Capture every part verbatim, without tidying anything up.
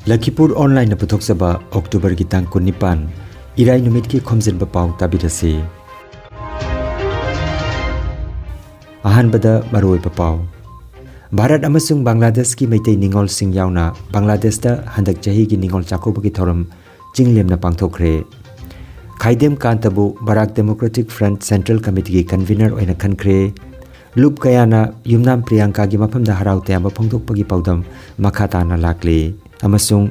ꯂꯈꯤꯄꯨꯔ ꯑꯣꯟꯂꯥꯏꯟꯅ ꯄꯨꯊꯣꯛꯆꯕ ꯑꯣꯛꯇꯣꯕꯔꯒꯤ ꯇꯥꯡ ꯀꯨꯟꯅꯤꯄꯥꯟ, ꯏꯔꯥꯏ ꯅꯨꯃꯤꯠꯀꯤ ꯈꯣꯝꯖꯤꯟꯕ ꯄꯥꯎ ꯇꯥꯕꯤꯔꯁꯤ꯫ ꯑꯍꯥꯟꯕꯗ ꯃꯔꯨꯑꯣꯏꯕ ꯄꯥꯎ꯫ ꯚꯥꯔꯠ ꯑꯃꯁꯨꯡ ꯕꯪꯒ꯭ꯂꯥꯗꯦꯁꯀꯤ ꯃꯩꯇꯩ ꯅꯤꯉꯣꯜꯁꯤꯡ ꯌꯥꯎꯅ ꯕꯪꯒ꯭ꯂꯥꯗꯦꯁꯇ ꯍꯟꯗꯛ ꯆꯍꯤꯒꯤ ꯅꯤꯉꯣꯜ ꯆꯥꯛꯀꯧꯕꯒꯤ ꯊꯧꯔꯝ ꯆꯤꯡ ꯂꯦꯝꯅ ꯄꯥꯡꯊꯣꯛꯈ꯭ꯔꯦ꯫ ꯈꯥꯏꯗꯦꯝ ꯀꯥꯟꯇꯕꯨ ꯕꯔꯥꯛ ꯗꯦꯃꯣꯀ꯭ꯔꯦꯇꯤꯛ ꯐ꯭ꯔꯟꯠ ꯁꯦꯟꯇ꯭ꯔꯦꯜ ꯀꯃꯤꯇꯤꯒꯤ ꯀꯟꯚꯤꯅꯔ ꯑꯣꯏꯅ ꯈꯟꯈ꯭ꯔꯦ꯫ ꯂꯨꯞ ꯀꯌꯥꯅ ꯌꯨꯝꯅꯥꯝ ꯄ꯭ꯔꯤꯌꯥꯡꯀꯥꯒꯤ ꯃꯐꯝꯗ ꯍꯔꯥꯎ ꯇꯌꯥꯝꯕ ꯐꯣꯡꯗꯣꯛꯄꯒꯤ ꯄꯥꯎꯗꯝ ꯃꯈꯥ ꯇꯥꯅ ꯂꯥꯛꯂꯤ꯫ ꯑꯃꯁꯨꯡ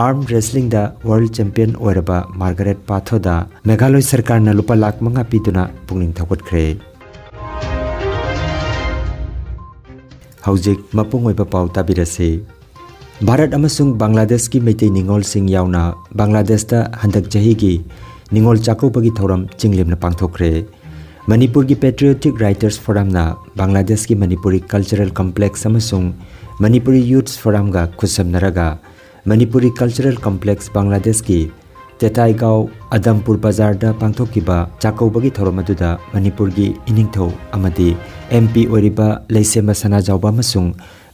ꯑꯥꯔꯝ ꯔꯦꯁꯂꯤꯡꯗ ꯋꯥꯔꯜ ꯆꯦꯝꯄꯤꯌꯟ ꯑꯣꯏꯔꯕ ꯃꯥꯔꯒꯔꯦꯠ ꯄꯥꯊꯣꯗ ꯃꯦꯘꯥꯂꯣꯏ ꯁꯔꯀꯥꯔꯅ ꯂꯨꯄꯥ ꯂꯥꯈ ꯃꯉꯥ ꯄꯤꯗꯨꯅ ꯄꯨꯛꯅꯤꯡ ꯊꯧꯒꯠꯈ꯭ꯔꯦ꯫ ꯍꯧꯖꯤꯛ ꯃꯄꯨꯡ ꯑꯣꯏꯕ ꯄꯥꯎ ꯇꯥꯕꯤꯔꯁꯤ꯫ ꯚꯥꯔꯠ ꯑꯃꯁꯨꯡ ꯕꯪꯒ꯭ꯂꯥꯗꯦꯁꯀꯤ ꯃꯩꯇꯩ ꯅꯤꯉꯣꯜꯁꯤꯡ ꯌꯥꯎꯅ ꯕꯪꯒ꯭ꯂꯥꯗꯦꯁꯇ ꯍꯟꯗꯛ ꯆꯍꯤꯒꯤ ꯅꯤꯉꯣꯜ ꯆꯥꯛꯀꯧꯕꯒꯤ ꯊꯧꯔꯝ ꯆꯤꯡꯂꯦꯝꯅ ꯄꯥꯡꯊꯣꯛꯈ꯭ꯔꯦ꯫ ꯃꯅꯤꯄꯨꯔꯒꯤ ꯄꯦꯇ꯭ꯔꯤꯌꯣꯇꯤꯛ ꯔꯥꯏꯇꯔꯁ ꯐꯣꯔꯝꯅ ꯕꯪꯒ꯭ꯂꯥꯗꯦꯁꯀꯤ ꯃꯅꯤꯄꯨꯔꯤ ꯀꯜꯆꯔꯦꯜ ꯀꯝꯄ꯭ꯂꯦꯛꯁ ꯑꯃꯁꯨꯡ ꯃꯅꯤꯄꯨꯔꯤ ꯌꯨꯊꯁ ꯐꯣꯔꯝꯒ ꯈꯨꯠꯁꯝꯅꯔꯒ ꯃꯅꯤꯄꯨꯔꯤ ꯀꯜꯆꯔꯦꯜ ꯀꯝꯄ꯭ꯂꯦꯛꯁ ꯕꯪꯒ꯭ꯂꯥꯗꯦꯁꯀꯤ ꯇꯦꯇꯥꯏꯒꯥꯎ ꯑꯗꯝꯄꯨꯔ ꯕꯖꯥꯔꯗ ꯄꯥꯡꯊꯣꯛꯈꯤꯕ ꯆꯥꯛꯀꯧꯕꯒꯤ ꯊꯧꯔꯝ ꯑꯗꯨꯗ ꯃꯅꯤꯄꯨꯔꯒꯤ ꯏꯅꯤꯡꯊꯧ ꯑꯃꯗꯤ ꯑꯦꯝ ꯄꯤ ꯑꯣꯏꯔꯤꯕ ꯂꯩꯁꯦꯝꯕ ꯁꯅꯥꯖꯥꯎꯕ ꯑꯃꯁꯨꯡ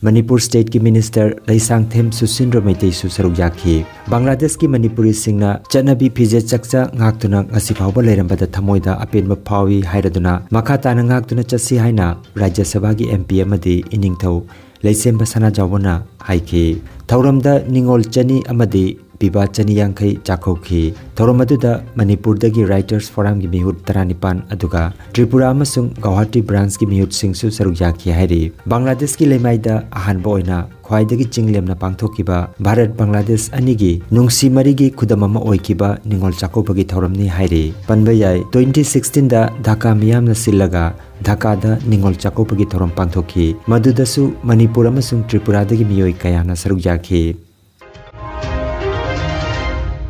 ꯃꯅꯤꯄꯨꯔ ꯁ꯭ꯇꯦꯠꯀꯤ ꯃꯤꯅꯤꯁꯇꯔ ꯂꯩꯁꯥꯡꯊꯦꯝ ꯁꯨꯁꯤꯟꯗ꯭ꯔ ꯃꯩꯇꯩꯁꯨ ꯁꯔꯨꯛ ꯌꯥꯈꯤ꯫ ꯕꯪꯒ꯭ꯂꯥꯗꯦꯁꯀꯤ ꯃꯅꯤꯄꯨꯔꯤꯁꯤꯡꯅ ꯆꯠꯅꯕꯤ ꯐꯤꯖꯦꯠ ꯆꯛꯆꯥ ꯉꯥꯛꯇꯨꯅ ꯉꯁꯤ ꯐꯥꯎꯕ ꯂꯩꯔꯝꯕꯗ ꯊꯃꯣꯏꯗ ꯑꯄꯦꯟꯕ ꯐꯥꯎꯏ ꯍꯥꯏꯔꯗꯨꯅ ꯃꯈꯥ ꯇꯥꯅ ꯉꯥꯛꯇꯨꯅ ꯆꯠꯁꯤ ꯍꯥꯏꯅ ꯔꯥꯖ꯭ꯌ ꯁꯚꯥꯒꯤ ꯑꯦꯝ ꯄꯤ ꯑꯃꯗꯤ ꯏꯅꯤꯡꯊꯧ ꯂꯩꯁꯦꯝꯕ ꯁꯅꯥꯖꯥꯎꯕꯅ ꯍꯥꯏꯈꯤ꯫ ꯊꯧꯔꯝꯗ ꯅꯤꯉꯣꯜ ꯆꯅꯤ ꯑꯃꯗꯤ ꯄꯤꯕꯥ ꯆꯅꯤ ꯌꯥꯡꯈꯩ ꯆꯥꯛꯀꯧꯈꯤ꯫ ꯊꯧꯔꯝ ꯑꯗꯨꯗ ꯃꯅꯤꯄꯨꯔꯗꯒꯤ ꯔꯥꯏꯇꯔꯁ ꯐꯣꯔꯝꯒꯤ ꯃꯤꯍꯨꯠ ꯇꯔꯥꯅꯤꯄꯥꯟ, ꯑꯗꯨꯒ ꯇ꯭ꯔꯤꯄꯨꯔꯥ ꯑꯃꯁꯨꯡ ꯒꯧꯍꯥꯇꯤ ꯕ꯭ꯔꯥꯟꯁꯀꯤ ꯃꯤꯍꯨꯠꯁꯤꯡꯁꯨ ꯁꯔꯨꯛ ꯌꯥꯈꯤ ꯍꯥꯏꯔꯤ꯫ ꯕꯪꯒ꯭ꯂꯥꯗꯦꯁꯀꯤ ꯂꯩꯃꯥꯏꯗ ꯑꯍꯥꯟꯕ ꯑꯣꯏꯅ ꯈ꯭ꯋꯥꯏꯗꯒꯤ ꯆꯤꯡ ꯂꯦꯝꯅ ꯄꯥꯡꯊꯣꯛꯈꯤꯕ ꯚꯥꯔꯠ ꯕꯪꯒ꯭ꯂꯥꯗꯦꯁ ꯑꯅꯤꯒꯤ ꯅꯨꯡꯁꯤ ꯃꯔꯤꯒꯤ ꯈꯨꯗꯝ ꯑꯃ ꯑꯣꯏꯈꯤꯕ ꯅꯤꯉꯣꯜ ꯆꯥꯛꯀꯧꯕꯒꯤ ꯊꯧꯔꯝꯅꯤ ꯍꯥꯏꯔꯤ꯫ ꯄꯟꯕ ꯌꯥꯏ, ꯇ꯭ꯋꯦꯟꯇꯤ ꯁꯤꯛꯁꯇꯤꯟꯗ ꯙꯥꯀꯥ ꯃꯤꯌꯥꯝꯅ ꯁꯤꯜꯂꯒ ꯙꯥꯀꯥꯗ ꯅꯤꯉꯣꯜ ꯆꯥꯛꯀꯧꯕꯒꯤ ꯊꯧꯔꯝ ꯄꯥꯡꯊꯣꯛꯈꯤ꯫ ꯃꯗꯨꯗꯁꯨ ꯃꯅꯤꯄꯨꯔ ꯑꯃꯁꯨꯡ ꯇ꯭ꯔꯤꯄꯨꯔꯥꯗꯒꯤ ꯃꯤꯑꯣꯏ ꯀꯌꯥꯅ ꯁꯔꯨꯛ ꯌꯥꯈꯤ꯫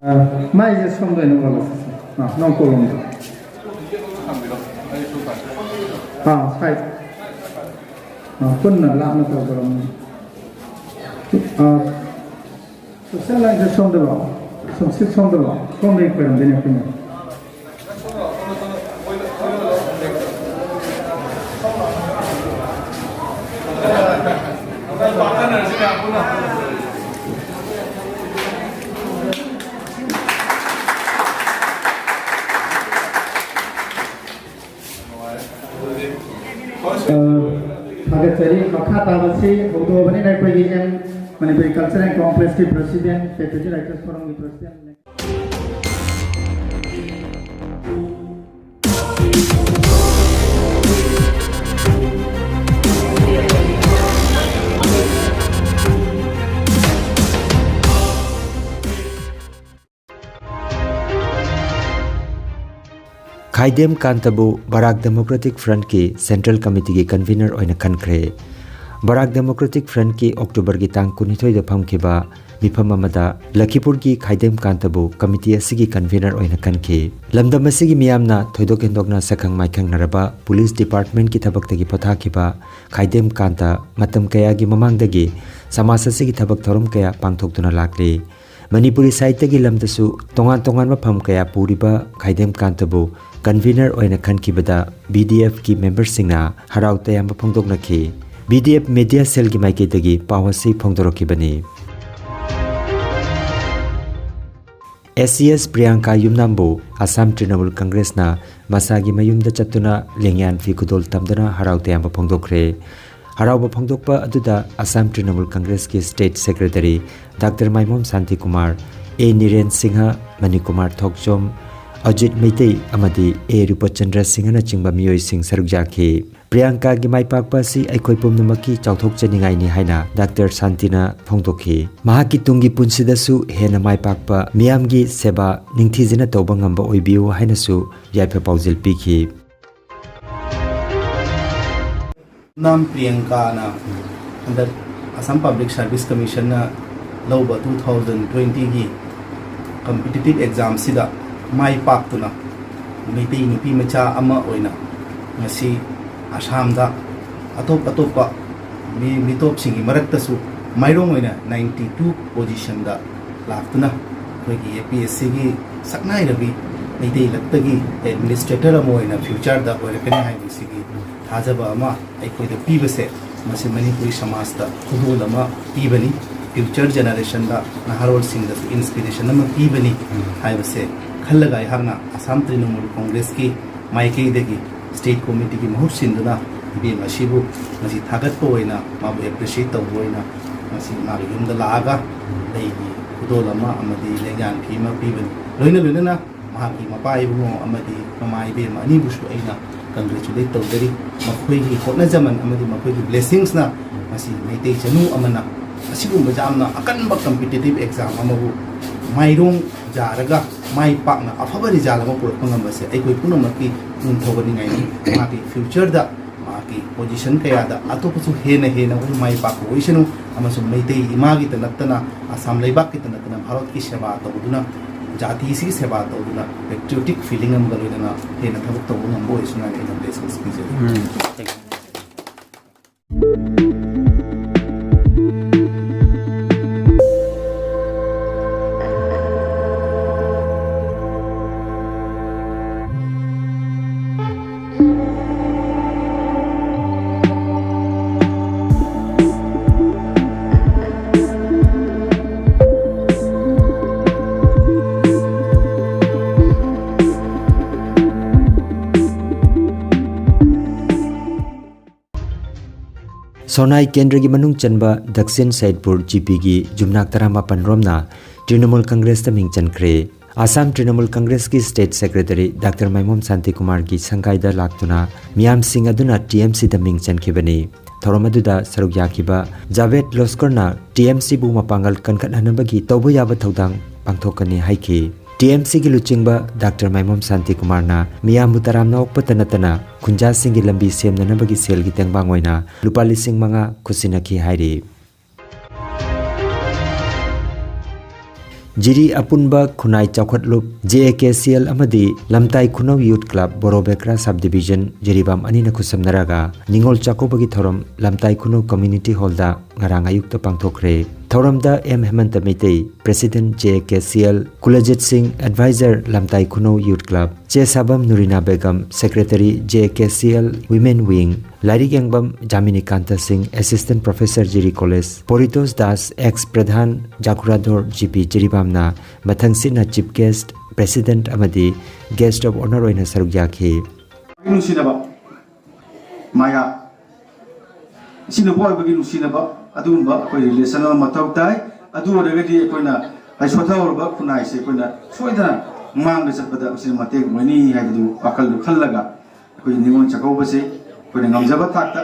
ꯑ, ꯃꯥꯏꯁꯦ ꯁꯣꯝꯗ ꯑꯣꯏꯅ ꯑꯣꯜꯂꯁꯤ꯫ ꯑ, ꯅꯪ ꯀꯣꯂꯣꯝꯗꯣ꯫ ꯑ, ꯁꯥꯏꯠ꯫ ꯑ, ꯄꯨꯟꯅ ꯂꯥꯞꯅ ꯇꯧꯗꯧꯔꯕꯅꯤ꯫ ꯑ, ꯁꯣꯁꯦꯜ ꯂꯥꯏꯟꯁꯦ ꯁꯣꯝꯗ ꯂꯥꯛꯑꯣ꯫ ꯁꯣꯝ, ꯁꯤ ꯁꯣꯝꯗ ꯂꯥꯛꯑꯣ꯫ ꯁꯣꯝꯗꯒꯤ ꯈꯣꯏꯔꯝꯗꯣꯏꯅꯦ ꯑꯩꯈꯣꯏꯅ꯫ ꯑ, ꯊꯥꯒꯠꯆꯔꯤ꯫ ꯃꯈꯥ ꯇꯥꯕꯁꯤ ꯍꯧꯗꯣꯛꯑꯕꯅꯤꯅ ꯑꯩꯈꯣꯏꯒꯤ ꯑꯦꯝ ꯃꯅꯤꯄꯨꯔꯤ ꯀꯜꯆꯔꯦꯜ ꯀꯣꯡꯒ꯭ꯔꯦꯁꯀꯤ ꯄ꯭ꯔꯁꯤꯗꯦꯟ, ꯄꯦꯇ꯭ꯔꯤꯌꯣꯇꯤꯛ ꯔꯥꯏꯇꯔꯁ ꯐꯣꯔꯝꯒꯤ ꯄ꯭ꯔꯁꯤꯗꯦꯟ꯫ ꯈꯥꯏꯗꯦꯝ ꯀꯥꯟꯇꯕꯨ ꯕꯔꯥꯛ ꯗꯦꯃꯣꯀ꯭ꯔꯦꯇꯤꯛ ꯐ꯭ꯔꯟꯠꯀꯤ ꯁꯦꯟꯇ꯭ꯔꯦꯜ ꯀꯃꯤꯇꯤꯒꯤ ꯀꯟꯚꯤꯅꯔ ꯑꯣꯏꯅ ꯈꯟꯈ꯭ꯔꯦ꯫ ꯕꯔꯥꯛ ꯗꯦꯃꯣꯀ꯭ꯔꯦꯇꯤꯛ ꯐ꯭ꯔꯟꯠꯀꯤ ꯑꯣꯛꯇꯣꯕꯔꯒꯤ ꯇꯥꯡ ꯀꯨꯟꯅꯤꯊꯣꯏꯗ ꯐꯝꯈꯤꯕ ꯃꯤꯐꯝ ꯑꯃꯗ ꯂꯈꯤꯄꯨꯔꯒꯤ ꯈꯥꯏꯗꯦꯝ ꯀꯥꯟꯇꯕꯨ ꯀꯃꯤꯇꯤ ꯑꯁꯤꯒꯤ ꯀꯟꯚꯤꯅꯔ ꯑꯣꯏꯅ ꯈꯟꯈꯤ꯫ ꯂꯝꯗꯝ ꯑꯁꯤꯒꯤ ꯃꯤꯌꯥꯝꯅ ꯊꯣꯏꯗꯣꯛ ꯍꯦꯟꯗꯣꯛꯅ ꯁꯛꯈꯪ ꯃꯥꯏꯈꯪꯅꯔꯕ ꯄꯨꯂꯤꯁ ꯗꯤꯄꯥꯔꯠꯃꯦꯟꯠꯀꯤ ꯊꯕꯛꯇꯒꯤ ꯄꯣꯊꯥꯈꯤꯕ ꯈꯥꯏꯗꯦꯝ ꯀꯥꯟꯇ ꯃꯇꯝ ꯀꯌꯥꯒꯤ ꯃꯃꯥꯡꯗꯒꯤ ꯁꯃꯥꯖ ꯑꯁꯤꯒꯤ ꯊꯕꯛ ꯊꯧꯔꯝ ꯀꯌꯥ ꯄꯥꯡꯊꯣꯛꯇꯨꯅ ꯂꯥꯛꯂꯤ꯫ ꯃꯅꯤꯄꯨꯔꯤ ꯁꯥꯍꯤꯇ꯭ꯌꯒꯤ ꯂꯝꯗꯁꯨ ꯇꯣꯉꯥꯟ ꯇꯣꯉꯥꯟꯕ ꯐꯝ ꯀꯌꯥ ꯄꯨꯔꯤꯕ ꯈꯥꯏꯗꯦꯝ ꯀꯥꯟꯇꯕꯨ ꯀꯟꯚꯤꯅꯔ ꯑꯣꯏꯅ ꯈꯟꯈꯤꯕꯗ ꯕꯤ ꯗꯤ ꯑꯦꯐꯀꯤ ꯃꯦꯝꯕꯔꯁꯤꯡꯅ ꯍꯔꯥꯎ ꯇꯌꯥꯝꯕ ꯐꯣꯡꯗꯣꯛꯅꯈꯤ꯫ ꯕꯤ ꯗꯤ ꯑꯦꯐ ꯃꯦꯗꯤꯌꯥ ꯁꯦꯜꯒꯤ ꯃꯥꯏꯀꯩꯗꯒꯤ ꯄꯥꯎ ꯑꯁꯤ ꯐꯣꯡꯗꯣꯔꯛꯈꯤꯕꯅꯤ꯫ S C S Priyanka ꯌꯨꯝꯅꯥꯝꯕꯨ Assam ꯇ꯭ꯔꯤꯅꯃꯨꯜ ꯀꯪꯒ꯭ꯔꯦꯁꯅ ꯃꯁꯥꯒꯤ ꯃꯌꯨꯝꯗ ꯆꯠꯇꯨꯅ ꯂꯦꯡꯌꯥꯟ ꯐꯤ ꯈꯨꯗꯣꯜ ꯇꯝꯗꯨꯅ ꯍꯔꯥꯎ ꯇꯌꯥꯝꯕ ꯐꯣꯡꯗꯣꯛꯈ꯭ꯔꯦ꯫ ꯍꯔꯥꯎꯕ ꯐꯣꯡꯗꯣꯛꯄ ꯑꯗꯨꯗ Assam ꯇ꯭ꯔꯤꯅꯃꯨꯜ ꯀꯪꯒ꯭ꯔꯦꯁꯀꯤ state secretary doctor ꯃꯥꯏꯃꯣꯝ Shantikumar, ꯑꯦ ꯅꯤꯔꯦꯟ ꯁꯤꯡꯍ, ꯃꯅꯤꯀꯨꯃꯥꯔ ꯊꯣꯛꯆꯣꯝ, ꯑꯖꯤꯠ ꯃꯩꯇꯩ ꯑꯃꯗꯤ ꯑꯦ ꯔꯨꯄꯆꯟꯗ꯭ꯔ ꯁꯤꯡꯍꯅꯆꯤꯡꯕ ꯃꯤꯑꯣꯏꯁꯤꯡ ꯁꯔꯨꯛ ꯌꯥꯈꯤ꯫ ꯄ꯭ꯔꯤꯌꯥꯡꯀꯥꯒꯤ ꯃꯥꯏ ꯄꯥꯛꯄ ꯑꯁꯤ ꯑꯩꯈꯣꯏ ꯄꯨꯝꯅꯃꯛꯀꯤ ꯆꯥꯎꯊꯣꯛꯆꯅꯤꯡꯉꯥꯏꯅꯤ ꯍꯥꯏꯅ ꯗꯥꯛꯇꯔ ꯁꯥꯟꯇꯤꯅ ꯐꯣꯡꯗꯣꯛꯈꯤ꯫ ꯃꯍꯥꯛꯀꯤ ꯇꯨꯡꯒꯤ ꯄꯨꯟꯁꯤꯗꯁꯨ ꯍꯦꯟꯅ ꯃꯥꯏ ꯄꯥꯛꯄ, ꯃꯤꯌꯥꯝꯒꯤ ꯁꯦꯕꯥ, ꯅꯤꯡꯊꯤꯖꯅ ꯇꯧꯕ ꯉꯝꯕ ꯑꯣꯏꯕꯤꯌꯨ ꯍꯥꯏꯅꯁꯨ ꯌꯥꯏꯐ ꯄꯥꯎꯖꯦꯜ ꯄꯤꯈꯤ꯫ ꯅꯥꯝ ꯄ꯭ꯔꯤꯌꯥꯡꯀꯥꯅ ꯍꯟꯗꯛ ꯑꯁꯥꯝ ꯄꯕ꯭ꯂꯤꯛ ꯁꯥꯔꯚꯤꯁ ꯀꯃꯤꯁꯟꯅ ꯂꯧꯕ ꯇꯨ ꯊꯥꯎꯖꯟ ꯇ꯭ꯋꯦꯟꯇꯤꯒꯤ ꯀꯝꯄꯤꯇꯤꯇꯤꯚ ꯑꯦꯛꯖꯥꯝꯁꯤꯗ ꯃꯥꯏ ꯄꯥꯛꯇꯨꯅ ꯃꯩꯇꯩ ꯅꯨꯄꯤ ꯃꯆꯥ ꯑꯃ ꯑꯣꯏꯅ ꯉꯁꯤ ꯑꯁꯥꯝꯗ ꯑꯇꯣꯞ ꯑꯇꯣꯞꯄ ꯃꯤ, ꯃꯤꯇꯣꯞꯁꯤꯡꯒꯤ ꯃꯔꯛꯇꯁꯨ ꯃꯥꯏꯔꯣꯡ ꯑꯣꯏꯅ ꯅꯥꯏꯟꯇꯤ ꯇꯨ ꯄꯣꯖꯤꯁꯟꯗ ꯂꯥꯛꯇꯨꯅ ꯑꯩꯈꯣꯏꯒꯤ ꯑꯦ ꯄꯤ ꯑꯦꯁ ꯁꯤꯒꯤ ꯁꯛꯅꯥꯏꯔꯕꯤ ꯃꯩꯇꯩ ꯂꯛꯇꯒꯤ ꯑꯦꯗꯃꯤꯅꯤꯁꯇ꯭ꯔꯦꯇꯔ ꯑꯃ ꯑꯣꯏꯅ ꯐ꯭ꯌꯨꯆꯔꯗ ꯑꯣꯏꯔꯛꯀꯅꯤ ꯍꯥꯏꯕꯁꯤꯒꯤ ꯊꯥꯖꯕ ꯑꯃ ꯑꯩꯈꯣꯏꯗ ꯄꯤꯕꯁꯦ, ꯃꯁꯤ ꯃꯅꯤꯄꯨꯔꯤ ꯁꯃꯥꯖꯇ ꯈꯨꯗꯣꯜ ꯑꯃ ꯄꯤꯕꯅꯤ, ꯐ꯭ꯌꯨꯆꯔ ꯖꯦꯅꯦꯔꯦꯁꯟꯗ, ꯅꯍꯥꯔꯣꯜꯁꯤꯡꯗꯁꯨ ꯏꯟꯁꯄꯤꯔꯦꯁꯟ ꯑꯃ ꯄꯤꯕꯅꯤ ꯍꯥꯏꯕꯁꯦ ꯈꯜꯂꯒ ꯑꯩꯍꯥꯛꯅ ꯑꯁꯥꯝ ꯇ꯭ꯔꯤꯅꯃꯨꯜ ꯀꯣꯡꯒ꯭ꯔꯦꯁꯀꯤ ꯃꯥꯏꯀꯩꯗꯒꯤ ꯁ꯭ꯇꯦꯠ ꯀꯣꯃꯤꯇꯤꯒꯤ ꯃꯍꯨꯠ ꯁꯤꯟꯗꯨꯅ ꯏꯕꯦꯝ ꯑꯁꯤꯕꯨ ꯉꯁꯤ ꯊꯥꯒꯠꯄ ꯑꯣꯏꯅ, ꯃꯥꯕꯨ ꯑꯦꯄ꯭ꯔꯤꯁꯤꯌꯦꯠ ꯇꯧꯕ ꯑꯣꯏꯅ ꯉꯁꯤ ꯃꯥꯒꯤ ꯌꯨꯝꯗ ꯂꯥꯛꯑꯒ ꯂꯩꯒꯤ ꯈꯨꯗꯣꯜ ꯑꯃ ꯑꯃꯗꯤ ꯂꯦꯡꯌꯥꯟ ꯐꯤ ꯑꯃ ꯄꯤꯕꯅꯤ꯫ ꯂꯣꯏꯅ ꯂꯣꯏꯅꯅ ꯃꯍꯥꯛꯀꯤ ꯃꯄꯥ ꯏꯕꯨꯡꯉꯣ ꯑꯃꯗꯤ ꯃꯃꯥ ꯏꯕꯦꯝꯃ ꯑꯅꯤꯕꯨꯁꯨ ꯑꯩꯅ ꯀꯪꯒ꯭ꯔꯦꯆꯨꯂꯦꯠ ꯇꯧꯖꯔꯤ꯫ ꯃꯈꯣꯏꯒꯤ ꯍꯣꯠꯅꯖꯃꯟ ꯑꯃꯗꯤ ꯃꯈꯣꯏꯒꯤ ꯕ꯭ꯂꯦꯁꯤꯡꯁꯅ ꯉꯁꯤ ꯃꯩꯇꯩ ꯆꯅꯨ ꯑꯃꯅ ꯑꯁꯤꯒꯨꯝꯕ ꯌꯥꯝꯅ ꯑꯀꯟꯕ ꯀꯝꯄꯤꯇꯤꯇꯤꯚ ꯑꯦꯛꯖꯥꯝ ꯑꯃꯕꯨ ꯃꯥꯏꯔꯣꯡ ꯌꯥꯔꯒ ꯃꯥꯏ ꯄꯥꯛꯅ ꯑꯐꯕ ꯔꯤꯖꯜ ꯑꯃ ꯄꯨꯔꯛꯄ ꯉꯝꯕꯁꯦ ꯑꯩꯈꯣꯏ ꯄꯨꯝꯅꯃꯛꯀꯤ ꯄꯨꯛꯅꯤꯡ ꯊꯧꯒꯠꯅꯤꯡꯉꯥꯏꯅꯤ꯫ ꯃꯍꯥꯛꯀꯤ ꯐ꯭ꯌꯨꯆꯔꯗ ꯃꯍꯥꯛꯀꯤ ꯄꯣꯖꯤꯁꯟ ꯀꯌꯥꯗ ꯑꯇꯣꯞꯄꯁꯨ ꯍꯦꯟꯅ ꯍꯦꯟꯅ ꯑꯩꯈꯣꯏ ꯃꯥꯏ ꯄꯥꯛꯄ ꯑꯣꯏꯁꯅꯨ, ꯑꯃꯁꯨꯡ ꯃꯩꯇꯩ ꯏꯃꯥꯒꯤꯇ ꯅꯠꯇꯅ, ꯑꯁꯥꯝ ꯂꯩꯕꯥꯛꯀꯤꯇ ꯅꯠꯇꯅ, ꯚꯥꯔꯠꯀꯤ ꯁꯦꯕꯥ ꯇꯧꯗꯨꯅ, ꯖꯥꯇꯤꯁꯤꯒꯤ ꯁꯦꯕꯥ ꯇꯧꯗꯨꯅ, ꯄꯦꯇ꯭ꯔꯤꯌꯣꯇꯤꯛ ꯐꯤꯂꯤꯡ ꯑꯃꯒ ꯂꯣꯏꯅꯅ ꯍꯦꯟꯅ ꯊꯕꯛ ꯇꯧꯕ ꯉꯝꯕ ꯑꯣꯏꯁꯅꯨ ꯍꯥꯏꯅ ꯑꯩꯅ ꯕ꯭ꯂꯦꯁꯤꯡꯁ ꯄꯤꯖꯔꯤ꯫ ꯁꯣꯅꯥꯏ ꯀꯦꯟꯗ꯭ꯔꯒꯤ ꯃꯅꯨꯡ ꯆꯟꯕ ꯗꯛꯁꯤꯟ ꯁꯩꯗꯄꯨꯔ ꯖꯤꯄꯤꯒꯤ ꯌꯨꯝꯅꯥꯛ ꯇꯔꯥꯃꯥꯄꯟ ꯔꯣꯝꯅ ꯇ꯭ꯔꯤꯅꯃꯨꯜ ꯀꯪꯒ꯭ꯔꯦꯁꯇ ꯃꯤꯡ ꯆꯟꯈ꯭ꯔꯦ꯫ ꯑꯁꯥꯝ ꯇ꯭ꯔꯤꯅꯃꯨꯜ ꯀꯪꯒ꯭ꯔꯦꯁꯀꯤ ꯁ꯭ꯇꯦꯠ ꯁꯦꯀ꯭ꯔꯦꯇꯔꯤ ꯗꯥꯛꯇꯔ ꯃꯥꯏꯃꯣꯝ ꯁꯥꯟꯇꯤꯀꯨꯃꯥꯔꯒꯤ ꯁꯪꯒꯥꯏꯗ ꯂꯥꯛꯇꯨꯅ ꯃꯤꯌꯥꯝꯁꯤꯡ ꯑꯗꯨꯅ ꯇꯤꯑꯦꯝꯁꯤꯗ ꯃꯤꯡ ꯆꯟꯈꯤꯕꯅꯤ꯫ ꯊꯧꯔꯝ ꯑꯗꯨꯗ ꯁꯔꯨꯛ ꯌꯥꯈꯤꯕ ꯖꯥꯚꯦꯗ ꯂꯣꯁꯀꯔꯅ ꯇꯤꯑꯦꯝꯁꯤꯕꯨ ꯃꯄꯥꯡꯒꯜ ꯀꯟꯈꯠꯍꯟꯅꯕꯒꯤ ꯇꯧꯕ ꯌꯥꯕ ꯊꯧꯗꯥꯡ ꯄꯥꯡꯊꯣꯛꯀꯅꯤ ꯍꯥꯏꯈꯤ꯫ ꯇꯤꯑꯦꯝꯁꯤꯒꯤ ꯂꯨꯆꯤꯡꯕ ꯗꯥꯛꯇꯔ ꯃꯥꯏꯃꯣꯝ ꯁꯥꯟꯇꯤꯀꯨꯃꯥꯔꯅ ꯃꯤꯌꯥꯝꯕꯨ ꯇꯔꯥꯝꯅ ꯑꯣꯛꯄꯇ ꯅꯠꯇꯅ ꯈꯨꯟꯖꯥꯁꯤꯡꯒꯤ ꯂꯝꯕꯤ ꯁꯦꯝꯅꯅꯕꯒꯤ ꯁꯦꯜꯒꯤ ꯇꯦꯡꯕꯥꯡ ꯑꯣꯏꯅ ꯂꯨꯄꯥ ꯂꯤꯁꯤꯡ ꯃꯉꯥ ꯈꯨꯠꯁꯤꯟꯅꯈꯤ ꯍꯥꯏꯔꯤ꯫ ꯖꯤꯔꯤ ꯑꯄꯨꯟꯕ ꯈꯨꯟꯅꯥꯏ ꯆꯥꯎꯈꯠꯂꯨꯞ, J A K C L ꯑꯃꯗꯤ ꯂꯝꯇꯥꯏ ꯈꯨꯅꯧ ꯌꯨꯠ ꯀ꯭ꯂꯕ, ꯕꯣꯔꯣ ꯕꯦꯀ꯭ꯔꯥ ꯁꯕ ꯗꯤꯕꯤꯖꯟ, ꯖꯤꯔꯤꯕꯥꯝ ꯑꯅꯤꯅ ꯈꯨꯠꯁꯝꯅꯔꯒ ꯅꯤꯉꯣꯜ ꯆꯥꯛꯀꯧꯕꯒꯤ ꯊꯧꯔꯝ ꯂꯝꯇꯥꯏ ꯈꯨꯅꯧ ꯀꯝꯃ꯭ꯌꯨꯅꯤꯇꯤ ꯍꯣꯜꯗ ꯉꯔꯥꯡ ꯑꯌꯨꯛꯇ ꯄꯥꯡꯊꯣꯛꯈ꯭ꯔꯦ꯫ ꯊꯧꯔꯝꯗ M Hemanta Meitei, president J A K C L, Kuljit Singh, adviser Lamtai Khunou youth club, Chesabam Nurina Begum, secretary J A K C L women wing, Lairik Yengbam Jaminikanta Singh, assistant professor Jiri college, Poritosh Das, ex pradhan Jakhuradhor G P ꯖꯤꯔꯤꯕꯥꯝꯅ ꯃꯊꯪꯁꯤꯠꯅ ꯆꯤꯐ ꯒꯦꯁ꯭ꯠ, ꯄ꯭ꯔꯦꯁꯤꯗꯦꯟꯠ ꯑꯃꯗꯤ ꯒꯦꯁ꯭ꯠ ꯑꯣꯐ ꯑꯣꯅꯔ ꯑꯣꯏꯅ ꯁꯔꯨꯛ ꯌꯥꯈꯤ꯫ ꯅꯨꯡꯁꯤꯅꯕ ꯃꯥꯌꯥ, ꯏꯆꯤꯟ ꯅꯨꯄꯥ ꯑꯣꯏꯕꯒꯤ ꯅꯨꯡꯁꯤꯅꯕ, ꯑꯗꯨꯒꯨꯝꯕ ꯑꯩꯈꯣꯏ ꯔꯤꯂꯦꯁꯟ ꯑꯃ ꯃꯊꯧ ꯇꯥꯏ꯫ ꯑꯗꯨ ꯑꯣꯏꯔꯒꯗꯤ ꯑꯩꯈꯣꯏꯅ ꯍꯥꯏ ꯁꯣꯊꯍꯧꯔꯕ ꯈꯨꯟꯅꯥꯏꯁꯦ ꯑꯩꯈꯣꯏꯅ ꯁꯣꯏꯗꯅ ꯃꯥꯡꯗ ꯆꯠꯄꯗ ꯃꯁꯤꯅ ꯃꯇꯦꯡ ꯑꯣꯏꯅꯤ ꯍꯥꯏꯕꯗꯨ ꯋꯥꯈꯜꯗꯨ ꯈꯜꯂꯒ ꯑꯩꯈꯣꯏ ꯅꯤꯉꯣꯜ ꯆꯥꯛꯀꯧꯕꯁꯦ ꯑꯩꯈꯣꯏꯅ ꯉꯝꯖꯕ ꯊꯥꯛꯇ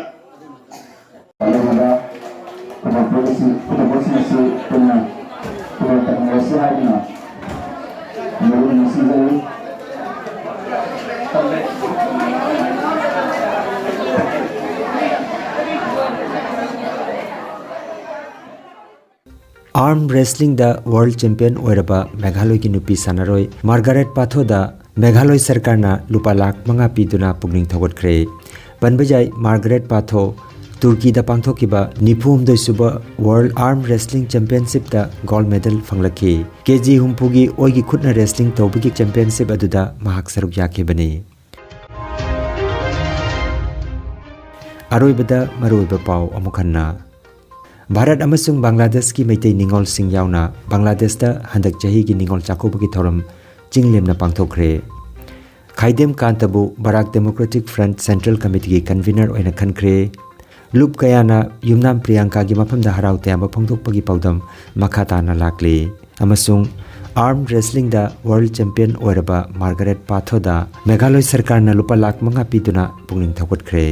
ꯈꯨꯗꯣꯜꯄꯣꯠ ꯑꯁꯤ, ꯈꯨꯗꯣꯜꯄꯣꯠꯁꯤꯡ ꯑꯁꯤ ꯄꯨꯟꯅ ꯈꯨꯗꯣꯜ ꯇꯝꯅꯔꯁꯤ ꯍꯥꯏꯗꯨꯅ ꯃꯔꯨꯞ ꯅꯤꯡꯁꯤꯡꯖꯔꯤ꯫ ꯑꯥꯔꯝ ꯔꯦꯁꯂꯤꯡꯗ ꯋꯥꯔꯜ ꯆꯦꯝꯄꯤꯌꯟ ꯑꯣꯏꯔꯕ ꯃꯦꯘꯥꯂꯣꯏꯒꯤ ꯅꯨꯄꯤ ꯁꯥꯟꯅꯔꯣꯏ ꯃꯥꯔꯒꯔꯦꯠ ꯄꯥꯊꯣꯗ ꯃꯦꯘꯥꯂꯣꯏ ꯁꯔꯀꯥꯔꯅ ꯂꯨꯄꯥ ꯂꯥꯈ ꯃꯉꯥ ꯄꯤꯗꯨꯅ ꯄꯨꯛꯅꯤꯡ ꯊꯧꯒꯠꯈ꯭ꯔꯦ꯫ ꯄꯟꯕ ꯌꯥꯏ, ꯃꯥꯔꯒꯔꯦꯠ ꯄꯥꯊꯣ ꯇꯨꯔꯀꯤꯗ ꯄꯥꯡꯊꯣꯛꯈꯤꯕ ꯅꯤꯐꯨ ꯍꯨꯝꯗꯣꯏ ꯁꯨꯕ ꯋꯥꯔꯜ ꯑꯥꯔꯝ ꯔꯦꯁꯂꯤꯡ ꯆꯦꯝꯄꯤꯌꯟꯁꯤꯞꯇ ꯒꯣꯜꯗ ꯃꯦꯗꯜ ꯐꯪꯂꯛꯈꯤ꯫ ꯀꯦ ꯖꯤ ꯍꯨꯝꯐꯨꯒꯤ ꯑꯣꯏꯒꯤ ꯈꯨꯠꯅ ꯔꯦꯁꯂꯤꯡ ꯇꯧꯕꯒꯤ ꯆꯦꯝꯄꯤꯌꯟꯁꯤꯞ ꯑꯗꯨꯗ ꯃꯍꯥꯛ ꯁꯔꯨꯛ ꯌꯥꯈꯤꯕꯅꯤ꯫ ꯑꯔꯣꯏꯕꯗ ꯃꯔꯨꯑꯣꯏꯕ ꯄꯥꯎ ꯑꯃꯨꯛ ꯍꯟꯅ꯫ ꯚꯥꯔꯠ ꯑꯃꯁꯨꯡ ꯕꯪꯒ꯭ꯂꯥꯗꯦꯁꯀꯤ ꯃꯩꯇꯩ ꯅꯤꯉꯣꯜꯁꯤꯡ ꯌꯥꯎꯅ ꯕꯪꯒ꯭ꯂꯥꯗꯦꯁꯇ ꯍꯟꯗꯛ ꯆꯍꯤꯒꯤ ꯅꯤꯉꯣꯜ ꯆꯥꯛꯀꯧꯕꯒꯤ ꯊꯧꯔꯝ ꯆꯤꯡ ꯂꯦꯝꯅ ꯄꯥꯡꯊꯣꯛꯈ꯭ꯔꯦ꯫ ꯈꯥꯏꯗꯦꯝ ꯀꯥꯟꯇꯕꯨ ꯕꯔꯥꯛ ꯗꯦꯃꯣꯀ꯭ꯔꯦꯇꯤꯛ ꯐ꯭ꯔꯟꯠ ꯁꯦꯟꯇ꯭ꯔꯦꯜ ꯀꯃꯤꯇꯤꯒꯤ ꯀꯟꯚꯤꯅꯔ ꯑꯣꯏꯅ ꯈꯟꯈ꯭ꯔꯦ꯫ ꯂꯨꯞ ꯀꯌꯥꯅ ꯌꯨꯝꯅꯥꯝ ꯄ꯭ꯔꯤꯌꯥꯡꯀꯥꯒꯤ ꯃꯐꯝꯗ ꯍꯔꯥꯎ ꯇꯌꯥꯝꯕ ꯐꯣꯡꯗꯣꯛꯄꯒꯤ ꯄꯥꯎꯗꯝ ꯃꯈꯥ ꯇꯥꯅ ꯂꯥꯛꯂꯤ꯫ ꯑꯃꯁꯨꯡ ꯑꯥꯔꯝ ꯔꯦꯁꯂꯤꯡꯗ ꯋꯥꯔꯜ ꯆꯦꯝꯄꯤꯌꯟ ꯑꯣꯏꯔꯕ ꯃꯥꯔꯒꯔꯦꯠ ꯄꯥꯊꯣꯗ ꯃꯦꯘꯥꯂꯣꯏ ꯁꯔꯀꯥꯔꯅ ꯂꯨꯄꯥ ꯂꯥꯈ ꯃꯉꯥ ꯄꯤꯗꯨꯅ ꯄꯨꯛꯅꯤꯡ ꯊꯧꯒꯠꯈ꯭ꯔꯦ꯫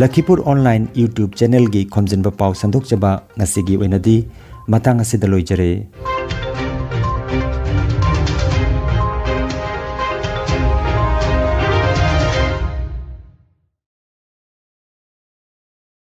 ꯂꯈꯤꯄꯨꯔ ꯑꯣꯟꯂꯥꯏꯟ YouTube ꯆꯦꯅꯦꯜꯒꯤ ꯈꯣꯝꯖꯤꯟꯕ ꯄꯥꯎ ꯁꯟꯗꯣꯛꯆꯕ ꯉꯁꯤꯒꯤ ꯑꯣꯏꯅꯗꯤ ꯃꯇꯥꯡ ꯑꯁꯤꯗ ꯂꯣꯏꯖꯔꯦ꯫